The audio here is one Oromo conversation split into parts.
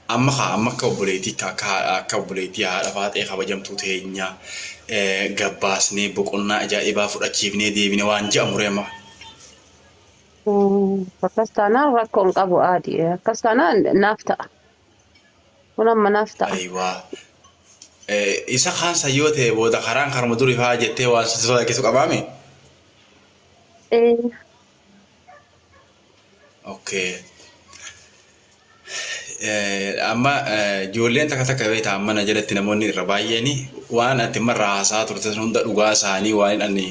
Amma kaa amma akka obboleettii akka akka akka obboleettii haadha faaxee kabajamtuu teenya gabbaasnee boqonnaa ajaa'ibaa fudhachiifnee deebine waan je'amu ree amma. Akkas taanaan rakkoo hin qabu aadi. Akkas taanaan naaf ta'a. Kun amma naaf ta'a. Ayiwaa. Isa kaan san yoo ta'e booda karaan karuma durii fa'aa jettee waan si sodaachisu qabaame? Ee. Okay. Amma ijoolleen takka takka beektaa amma na jalatti namoonni irra baay'een waan ati amma irraa haasa'aa turte san hunda dhugaa isaanii waan ani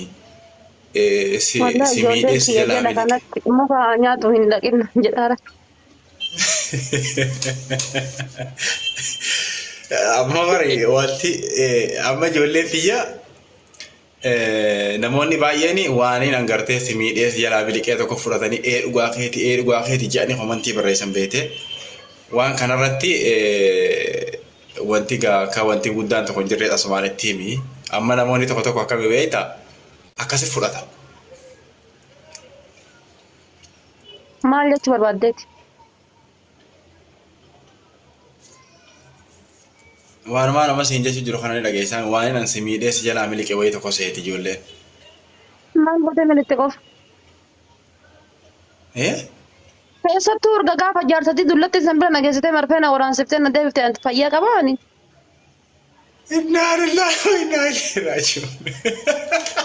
si Wallah si ijoolleen miidhee si kiyya jalaa jala miliqe. kanatti muka nyaatu hin dhaqin jedhaara. Amma bari wanti amma ijoolleen tiyya Namoonni baay'een waaniin an gartee si miidhee si jalaa biliqee tokko fudhatanii ee dhugaa keeti ee dhugaa keeti jedhanii komantii barreessan beekte. Waan kanarratti wanti gaa akka wanti guddaan tokko hin jirre asumaan itti himi. Amma namoonni tokko tokko akkami beekta akkasi fudhata. Maal jechuu barbaaddeeti? Waanumaan amma siin jechuu jiru kana ni dhageessaan waan an si miidhee si jalaa miliqe wayii tokko seeti ijoolleen. Maal gootee miliqxe qofa? Eh? Keessattuu erga gaafa jaarsatii dullatti san bira na geessitee marfee na waraansiftee na deebifte anti fayyaa qabaa ani. Innaa lillahi wa innaa ilayhi raaji'uun.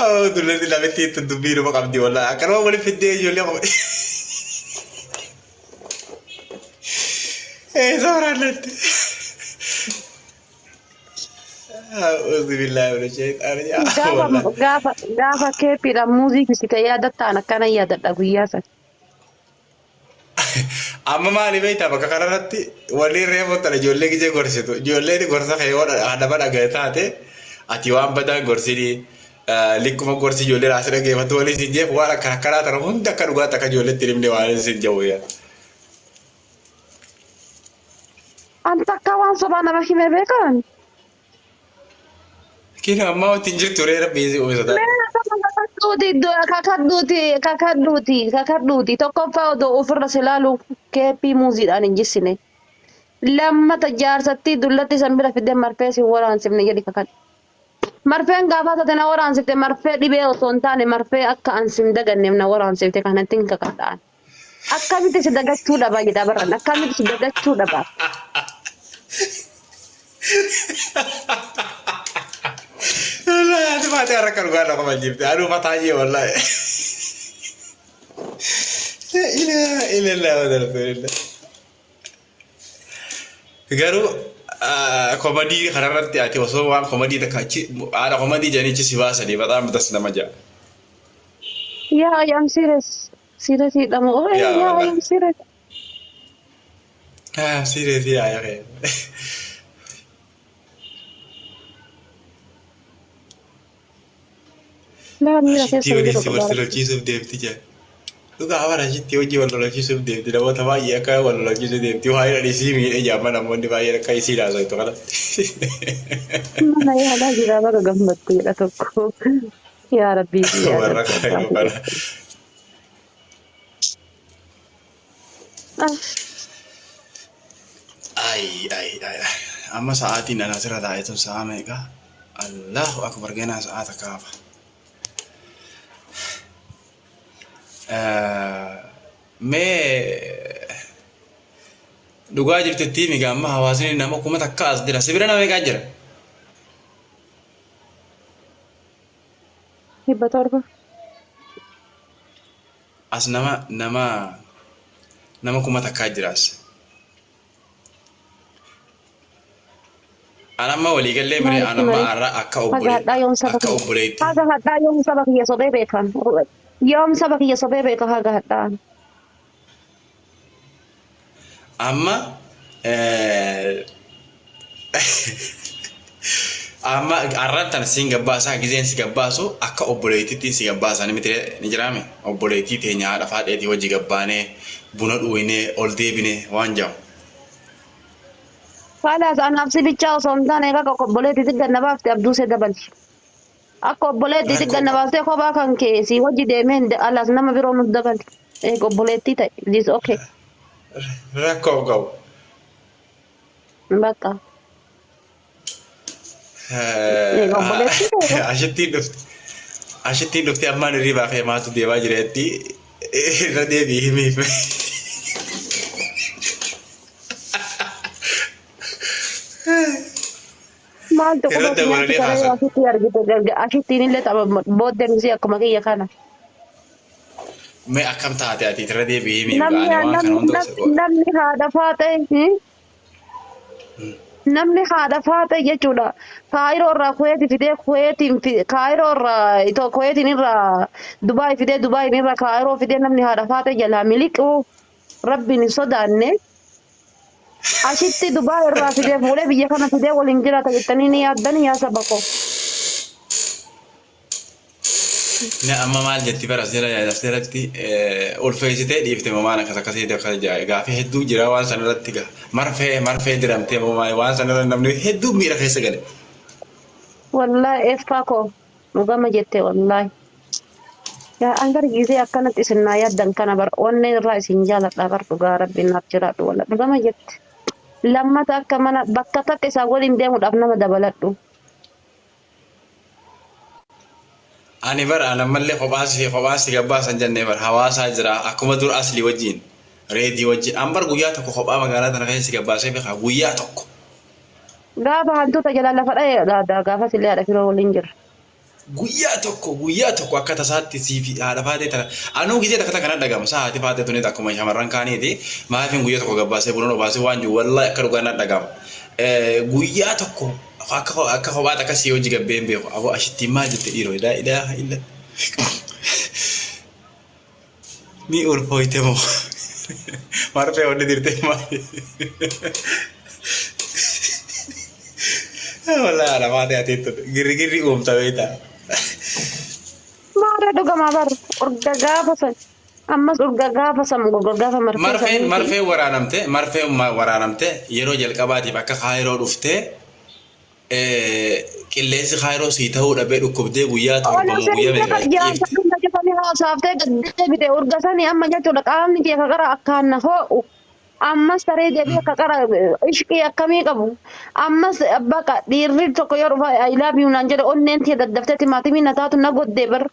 Awwa dullatti lafatti itti dubbii nama qabdi wallahi akkanuma wali fiddee ijoollee qaba. Eessa waraannatti? A'uuzu billaahi mina shayxaani Gaafa wallahi. gaafa gaafa keeppiidhaan muuzii kisite yaadattaan akkana yaadadha guyyaa san. Amma maali beektaa bakka kanarratti wanni reefu tana ijoollee gijee gorsitu ijoolleen gorsa kee yoo nama dhagaye taate ati waan badaan gorsinii likkuma gorsi ijoolleen as dhageeffatu walii siin jeef waan akkana akkanaa tana hunda akka dhugaatti akka ijoolleetti hin himne waan siin jedhu yaa. An takka waan sobaa nama himee beekaan. Kino ammaa wanti hin jirtu ree rabbii si uume sodaadhu. Mee akkama kakadhuuti iddoo kakadhuuti kakadhuuti kakadhuuti tokkoffaa odoo ofirra si laalu keeppii muuziidhaan hin jissine. Lammata jaarsattii dullatti san bira fidee marfee si waraansifne jedhi kakadhu. Marfeen gaafaa taate na waraansifte marfee dhibee osoo hin taane marfee akka an sin daganneef na waraansifte kanatti hin kakadhaan. Akkamitti si dagachuu dhaba jedha barran akkamitti si dagachuu dhaba. Wallahi ati maatee har'a akka dhugaa na kofalchiifte. Anuu mataa jee wallahi. La ilaha illallah wa rasulillah. Garuu komadii kanarratti ati osoo waan komadii takka achi haadha komadii jedhanii achi si baasanii baxaam das nama ja'a. Yaa I am serious. Serious hidhama. Oh Yaa yaa I wallahi. am serious. Ah, serious yaa yaa kee. Laa miira Ashittii keessa hin waliin jiru si wal dhugaa. lolchiisuuf deemti jee. Dhugaa bara ashittii hojii wal lolchiisuuf deemti namoota baay'ee akka wal lolchiisuuf deemti waa'ee dha isii miidhee jaamma namoonni baay'een akka isii haasoftu kanatti. Mana yaalaa jira baga gammaddu jedha tokko. Yaa Rabbii yaa Warra Rabbi kaayiroo abbaa kana. Ah, Ay ay ay ay. Amma sa'aatiin ana asirra taa'e tun sa'a meeqa? Allahu akbar ganaa sa'a takka hafa. Mee dhugaa jirtu itti himi gaa amma hawaasni nama 1000 as jira. Si bira nama meeqaa jira? 700. As nama nama nama 1000 jira as. An amma walii gallee mire Maalitti an amma malee? har'a akka Haga obbole hadhaa yoom saba akka kiyya. obboleetti. Haga hadhaa yoom saba kiyya sobee beekan. Yoom saba kiyya sobee beeka haga hadhaa. Amma amma har'aan tana siin gabbaasaa gizeen si gabbaasu akka obboleettiitti si gabbaasa ni miti ni jiraame obboleettii teenya haadha faaxeetii wajji gabbaanee buna dhuuynee ol deebine waan jedhamu. Kalaas anaaf si bichaa osoo hin taane akka obboleettiitti gad na baafte abduu see dabali. Akka obboleettii Rakkoo xiqqaa na qabu. baastee kophaa kan kee si wajji deemee hin alaas nama biroo nuuf dabali. Eega obboleettii ta'e. This okay. Rakkoo qabu. Bakka. Eega obboleettii ta'e. Ashittiin dhufte. Ashittiin dhufte ammaan hirribaa kee maaltu deemaa jira jetti irra deebii himiif. Maaltu Irra quba si nyaatti dabalanii saree haasawu. asitti argite garga ashittiin illee tapha booddeen isii akkuma kiyya kana. Mee akkam taate ati irra deebii himiif Namni ani waan kana namni hunda namni namni haadha faaxee namni haadha faaxee jechuudha. Kaayiroo irraa Kuweeti fidee Kuweetiin Kaayiroo irraa itoo Kuweetiin irraa Dubaay fidee Dubaayin irraa Kaayiroo fidee namni haadha faaxee jalaa miliquu rabbiin hin sodaanne. Ashitti Dubaay irraa fidee fuudhee biyya kana fidee waliin jiraata jettanii ni yaaddanii yaa saba koo. Ne amma maal jetti bara as jala as jalatti ulfeessitee dhiifte moo waan akkas akkasiiti akkas jaa gaafii hedduu jira waan san irratti gaa marfee marfee diramtee moo maal waan san irra namni hedduu miira keessa gale. Wallaahi eeffaa koo dhugama jette wallaahi. Yaa an gar gisee akkanatti isin naa yaaddan kana bar onnee irraa isin jaaladha bar dhugaa rabbiin naaf jiraadhu wallaahi dhugama jette. Lammata akka mana bakka takka isaan waliin deemuudhaaf nama dabaladhu. Ani bar an ammallee kophaas kophaas si gabbaasan jennee bar hawaasaa jira akkuma dur asli wajjin reedii wajjin an bar guyyaa tokko kophaa magaalaa tana keessa si gabbaasee beekaa guyyaa tokko. Gaafa hantuuta jalaa lafa dha'e gaafas illee haadha firoo waliin jirra. Guyyaa tokko guyyaa tokko akka tasaatti sii fi haadha faatee tana anuu gizee takka takka nan dhagama saa haati faatee tunis akkuma shamarran kaaniiti maafin guyyaa tokko gabbaasee buna obaasee waan jiru wallaahi akka dhugaa nan dhagama. Guyyaa tokko akka akka kophaatti akka sii hojii gabbee hin beeku aboo ashittiin maal jette dhiiroo laa ilaaha illa ni ulfooyte moo marfee wanni dirtee maali wallaahi haadha faatee atiin tun girrigirri uumta beektaa. Maara dhugamaa bar urga gaafa san ammas urga gaafa san urga gaafa marfee Marfeen saniiti. marfeen waraanamte marfeen waraanamte yeroo jalqabaatiif akka kaayiroo dhuftee qilleensi kaayiroo sii ta'uu dhabee dhukkubdee guyyaa torba Ola moo guyyaa sanii meeqa lafa jaarsa ciifte. dhumna jedhanii haasaaftee gad deebite urga sanii amma jechuudha qaamni kee ka qara akkaan na hoo'u ammas taree deebi'ee akka qara ishqii akkamii qabu ammas baqa dhiirri tokko yoo dhufa I love you naan jedhe onneen tiyya daddaftee timaatimii na taatu na goddee bar.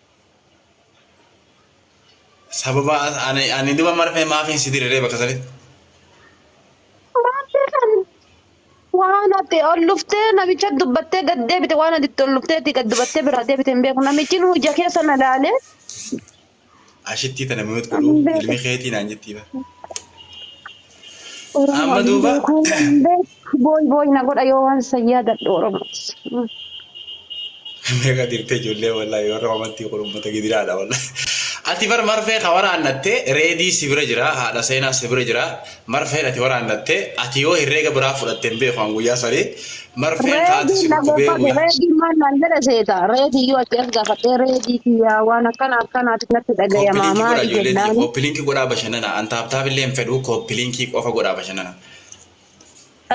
Sababa ani ani duba marfee maafin si dirree bakka sanitti. Maal beekan waan ati ol dhuftee namicha dubbattee gad deebite waan ati itti ol dhufteetti gad dubbattee biraa deebite hin beeku namichi nu ija keessa na laalee Ashittii tana mute ani godhuu hin beeku. ilmi keetii naan jettii bara. Oromoo Amma ani hin duuba beeku hin beeku booy booy na godha yoo waan san yaadadhu Oromoo. Meeqa dirtee ijoollee wallahi warra amantii kun uummata gidiraadha wallahi. Ati bar marfee ka waraannatte reedii si bira jira haadha seenaa si bira jira marfeen ati waraannatte ati yoo herreega biraa fudhatte hin beeku an guyyaa sanii marfeen kaati si Reediin dhukkubee dhageeffadhe guyyaa. reediin maal naan jedhe seeta reedii yoo achi as gaafadhee reedii kiyyaa waan akkana akkanaati natti dhagayamaa Koppiliinkii godhaa maali ijoollee tiyya jennaani. koppiliinkii godhaa bashannana an taaptaap illee hin fedhu koppiliinkii qofa godhaa bashannana.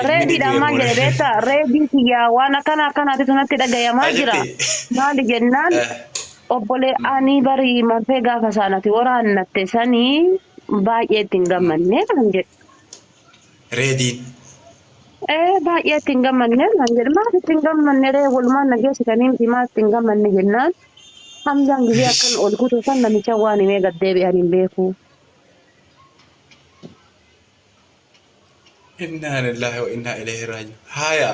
Ilmi ni Reediidhaan du'e maal moo jedhe beektaa reedii kiyyaa waan akkana akkanaatitu natti dhagayamaa jira Ajitti. maali jennaan obbolee ani barii marfee gaafa isaan ati waraannatte sanii baay'ee itti hin gammanne naan jedhe. Reediin. Ee baay'ee itti hin gammanne naan jedhe maaf itti hin gammanne ree walumaan na geessitanii miti maaf itti hin gammanne jennaan Hamzaan gizee akkan ol kute san namicha waan himee gad deebi'an hin beeku. Innaa lillahi wa innaa ilayhi raaji'uun. Haaya.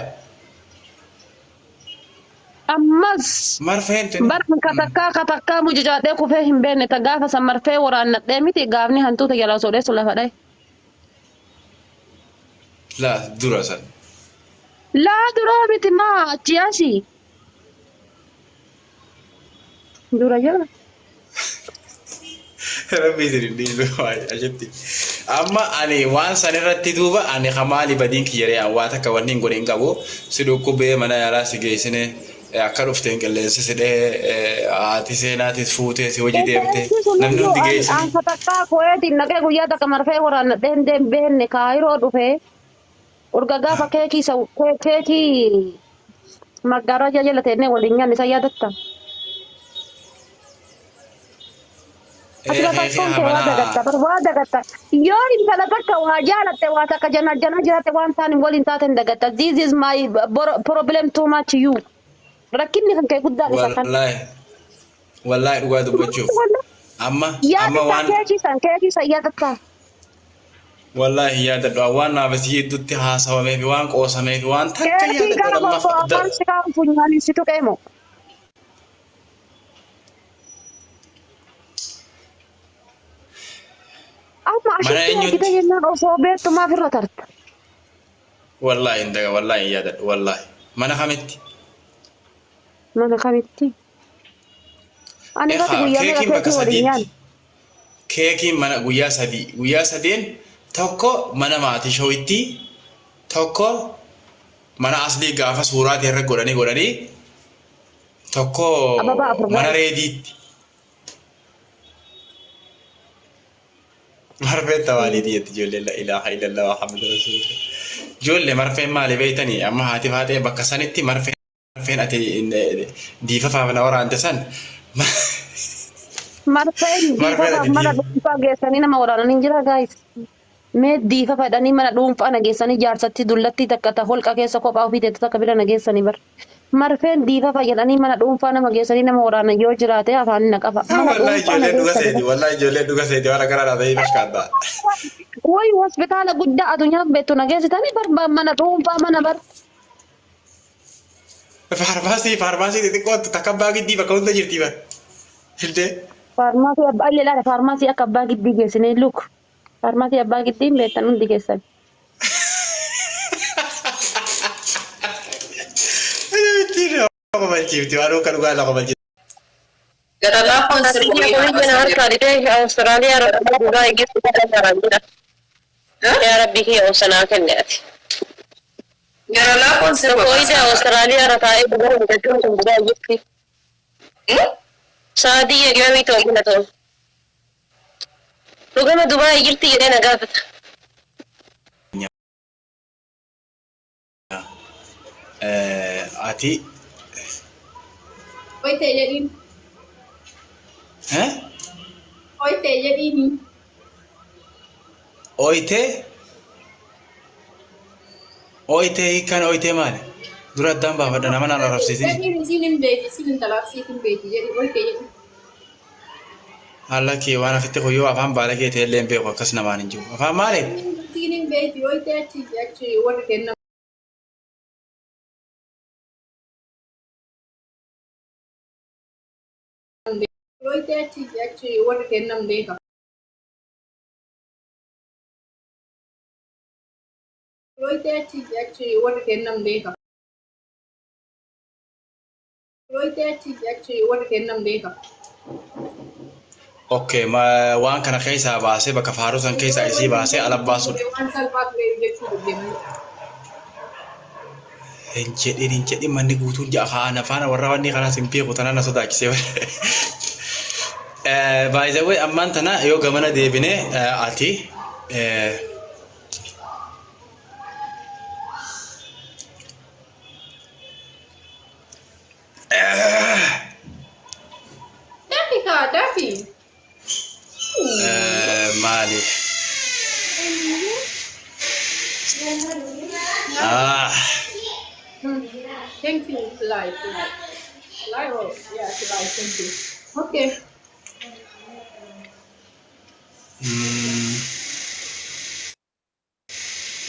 Ammas Marfeen tuni. bara katakkaa katakkaa mucucaadhee kufee hin beekne ta gaafa san marfee waraannadhee miti gaafni hantuuta jalaa osoo dheessu lafa dhaye. Laa dura san. Laa duraa miti maa achi asii. Dura jala. Rabbi isin hin dhiisu achitti. Amma ani waan san irratti duuba ani kamaali badiin kiyya ree waa takka wanni hin godhin qabu si dhukkubee mana yaalaa si geessine akka dhufteen qilleensi si dhee haati seenaatis fuutee si hojii deemte Qilleensi sun namni iyyuu hundi an geessine. an satakkaa ko'eetiin naqee guyyaa takka marfee waraannadhee hin deem beekne kaayiroo dhufee urga gaafa keekii sa keekii maggaarajaa jala teennee waliin nyaanne isa yaadatta. Ati bakakkoon kee waa dagatta bar waa dagatta. Yoo intala takka waa jaalatte waa takka jana jana jiraatte waan taan waliin taaten dagatta. This is my problem too much you. Rakkinni kan kee guddaan isa kan. Wallaahi wallaahi dhugaa dubbachuuf amma amma Yaadatta waan keekii san keekii san yaadatta. Wallaahi hin yaadadhu an waan naaf isii jiddutti haasawamee fi waan qoosamee fi waan takka hin Keekii yaadadhu gara an amma obbo afaan si kaa'uun funyaaniin si tuqee moo? Amma Mana ashitti eenyutti? ergite jennaan osoo beektu maaf irra tarta? Wallaahi hin daga wallaahi hin yaadadhu wallaahi. Mana kamitti? Mana kamitti? Ani irratti Ehaa guyyaa meeqa keekiin bakka keekii waliin sadiitti. nyaanne? Keekiin mana guyyaa sadii. Guyyaa sadeen tokko mana maatii showittii tokko mana aslii gaafa suuraa irra godhanii godhanii tokko Ababaa afur mana gaa'e. reediitti. Marfeen tawaaliiti jetti ijoolleen la ilaaha illallah Muhammad rasuulullah. Ijoollee marfeen maali beektanii amma haati faaxee bakka sanitti marfeen ati diifafaaf na waraante san Marfeen marfeen diifafaaf ati mana diif dhuunfaa geessanii nama waraanan hin jira gaayis. Mee diifafa jedhanii mana dhuunfaa na geessanii jaarsatti dullattii takka ta holqa keessa kophaa ofii teettu takka bira na geessanii bar. Marfeen diifafa jedhanii mana dhuunfaa nama geessanii nama waraanan yoo jiraate afaanii na qaba. Mana Wallahi dhuunfaa na ijoolleen dhuga geessanii seeti bar. wallahi ijoolleen dhuga seeti waan akkanaa dhaatanii fashkaadha. Way hospitaala guddaa addunyaan beektu na geessitanii barbaan mana dhuunfaa mana bar. Faarmaasii faarmaasii xixiqqoo takka abbaa giddii bakka hunda jirti bar. Hildee. Faarmaasii abbaa illee laala faarmaasii akka abbaa giddii geessinee luk. Faarmaasii abbaa giddii hin beektan hundi keessan. Ittiin nama komalchiifti waan akka dhugaa nama komalchiifti. Gara laafoon Biyya sirbii biyya na harkaa didee Awustiraaliyaa irraa Dubaay geessu garaan jira. Yaa Rabbii kiyya obsa naa kenne ati. Gara laafoon sirba Tokko ija baasaa. Awustiraaliyaa irra taa'ee dubara bitachuu sun Dubaay jirti. Saadiyya giramii ta'u bina ta'u. Dhugama Dubaay jirti jedhee na gaafata. Ati. Oytee jedhiin. Oytee jedhiini. Oytee. Oytee hiikkaan oytee maali? Dura addaan baafadha nama naan arrabsiisini. Jedhiin isiin hin beeki isiin intala arsiit hin beeki jedhi oytee jedhiin. Haala kee waan afitti kun yoo afaan baala kee ta'e illee hin beeku akkas namaan hin jiru. Afaan maali? Isiin hin beeki oytee achi achi warri kennan. Oytee achi achi warri kennan beeka. Oytee achi achi warri kennan beeka. Oytee achi achi warri kennan beeka. Okay, waan kana keessaa baasee bakka faaruu san keessaa isii baasee ala baasuudha. Waan salphaa ture jechuu dubbe malee. Hin jedhin hin jedhin manni guutuun ja'a kaan afaan warra wanni kanaas hin beeku tanaan na sodaachisee. By the way ammaan tana yoo gamana deebine ati Dafi kaa dafi. Maali? Ah. Thank you. Like, like, like, oh, yeah, like, thank you. Okay.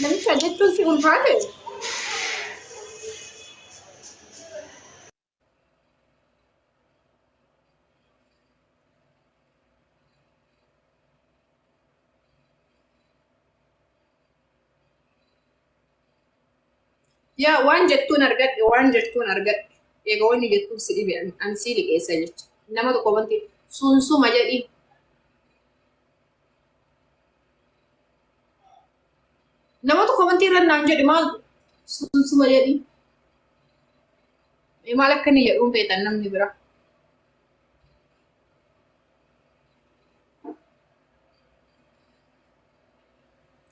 Namicha jechuun si ulfaate? Yaa waan jettuun argadhe waan jettuun argadhe eega wanni jettuun si dhibe ani si liqeessa jecha nama tokko wanti sunsuma jedhi Nama tokko amantii irra naan jedhi maal sunsuma jedhi. Mee maal akka inni jedhuun feetan namni bira.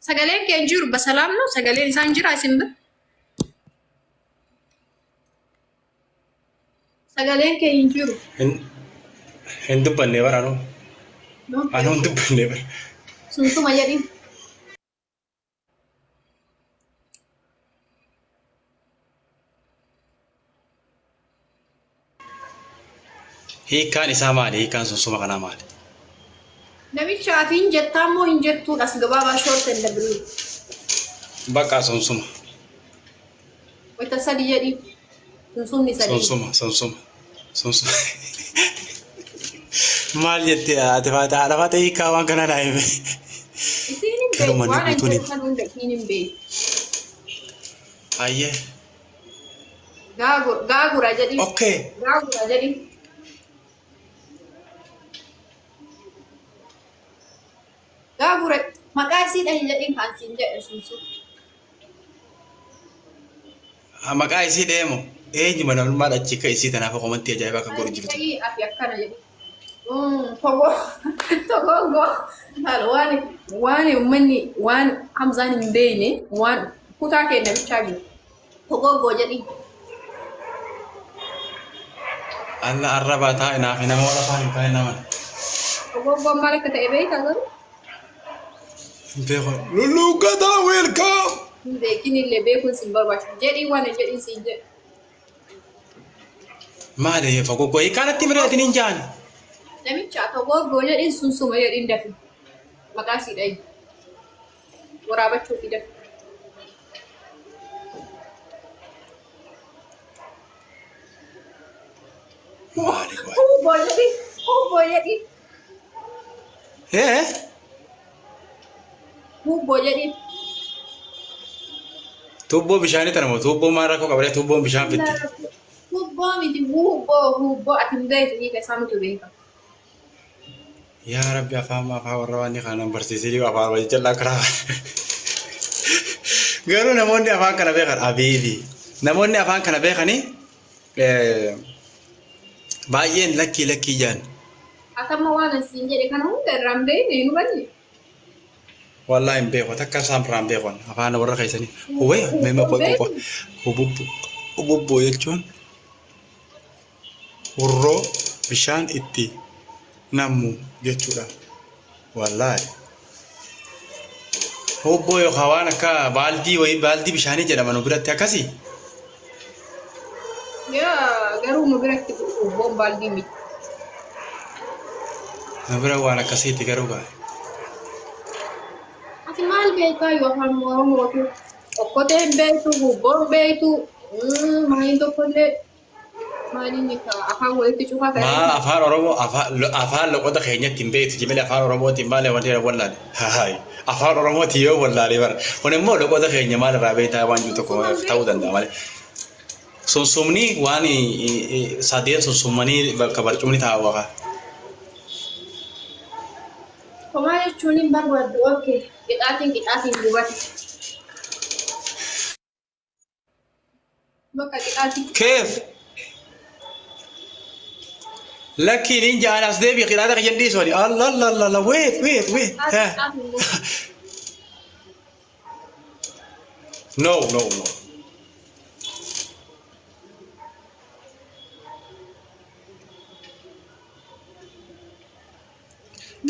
Sagaleen kee hin jiru basalaam no sagaleen isaan jira isin bira. Sagaleen kee hin jiru. Hin dubbanne baranu. Anuu hin dubbanne bara. Sunsuma jedhin. Hiikkaan isaa maali? Hiikkaan sunsuma kanaa maali? Namicha ati hin jettaa immoo hin jettuun as gabaabaa short and brief. Bakka sunsuma. Wayita sadi jedhi. Sunsumni sadi. Sunsuma, sunsuma, sunsuma. Maal jettee ati faata haadha faata hiikkaa waan kanaa naa hime. Isiin hin Garuu beektu. manni Waan ani guutuun jedhu hin. kan hunda isiin hin beektu. Ayyee. Gaagura jedhi. Okay. Gaagura jedhi. Gaagura maqaa isii dhahi jedhiin kan siin jedhe sunsun. Maqaa isii deemu eenyuma namummaa achi akka isii tanaaf komantii ajaa'ibaa akka Maqaa godhu isii jirtu. dhahii ati akkana jedhi. Togo togogo maal waan waan uummanni waan Hamzaan hin beekne waan kutaa keenya bichaa jiru. Togogo jedhi. Alla arrabaa taa'e naaf nama warra afaan hin kaa'e nama. Togogoon maal akka ta'e beektaa garuu? Hin beeku. Lulluuqqataa welcome. Hin beekin illee beekuun sin barbaachisu. Jedhii waan jedhiin siin jedhe. Maali fogoggoo hiikkaan itti mireetiin hin jaani. Namicha togoggoo jedhiin sunsuma jedhiin dafi. Maqaa sii dhahi. Waraabachuu fi dafi. Maali qoy. Hubboo jedhi. Hubboo jedhi. Ee Hubboo jedhi. tuubboo bishaanii tana moo tuubboo maal rakkoo qabdee tuubboon bishaan fitti. Hubboo miti hubboo hubboo ati hin beektu hiika isaa nutu beeka. Yaa Rabbi afaan afaan warra waan kana nan barsiisee afaan wajjin jalaa karaa. Garuu namoonni afaan kana beekan abiibi. Namoonni afaan kana beekanii baay'een lakkii lakkii jaan. Atamma waan an siin jedhe kana hunda irraa hin beekne hin hubanne. Wallaahi hin beeku takka isaan biraan hin beeku afaan warra keessanii. Huwee meema Hubboo qoy hin qoy beekne. hububbo hububboo jechuun hurroo bishaan itti nammu jechuudha. Wallaahi. Hubboo yookaan waan akka baaldii wayii baaldii bishaanii jedhama nu biratti akkasii. Yaa garuu nu biratti hubboon baaldii miti. Nu bira waan akkasiiti garuu gaa. Ati maal beektaa yoo afaan Oromootu okkotee hin beektu, hubboo hin beektu, maaliin tokkollee maaliin afaan walitti cufaa ta'e. Maa afaan Oromoo afaan loqoda keenyatti hin beektu jimele afaan Oromootiin maal wanti wallaale. Haay afaan Oromootiin yoo wallaale bara. Kun immoo loqoda keenya maal irraa beektaa waan jiru tokko Sunsuma hin ta'uu beektu. danda'a malee. Sunsumni waan sadeen sunsumanii bakka barcumni taa'u waqa. Homaa jechuun hin barbaaddu. Okay. Qixaatiin qixaatiin gubate. Bakka qixaatiin. Keef lakkiin hin ja'an as deebi qiraata kiyyan dhiisu ani. Allah Allah Allah Allah wait wait wait. Qixaatiin qixaatiin gubate. No no no.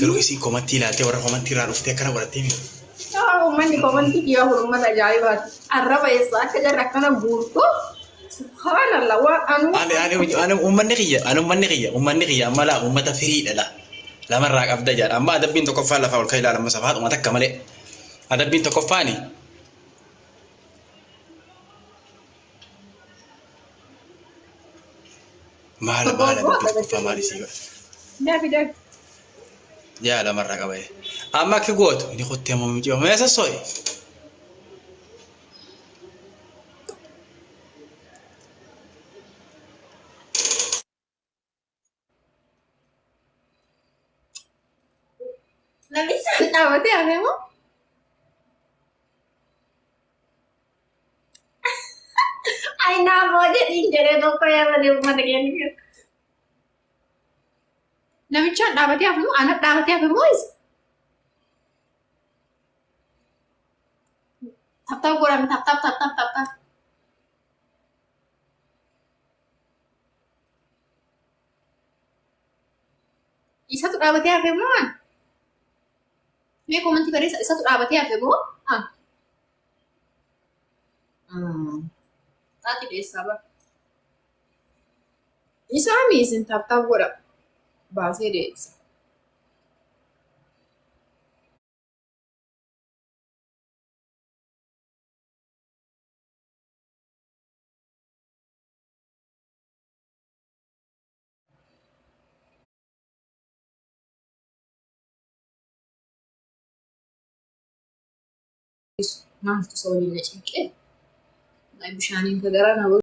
Garuu isin komantii ilaaltee warra komantii irraa dhuftee akkana godhattee miti. Yaa uummanni komantii kiyyaa kun uummata ajaa'ibaati. Arraba eessaa akka jarri akkana guurtu. Subhaanallah waan anuu. Ani ani ani uummanni kiyya ani uummanni kiyya uummanni kiyya amma laa uummata firiidha laa. Lamarraa qabda jedha. Amma adabbiin tokkoffaan lafaa ol ka'e ilaala amma safaadhuma takka malee. Adabbiin tokkoffaani maal maal adabbiin tokkoffaa maal isii godha. Dafi dafi. Yaa lamarraa qaba. Amma akki gootu inni kottee amma micciima mee sosso'i. Namicha dhaabatee hafe moo? Ay naafoo jedhiin jedhee tokko yaabanii uummata keenya. Namichaan dhaabatee hafe moo? Ana dhaabatee hafe moo? Isa? Tap tap godhame tap tap tap tap tap tap. Isatu dhaabatee hafe moo? Ana? Mee koomantii barreessa isatu dhaabatee hafe moo? Xaaxii dheessaa bara. Isaa miisin taaptaap godha. Baasee deebisa. Maaltu isa waliin na cinqee? Bishaaniin ka garaa na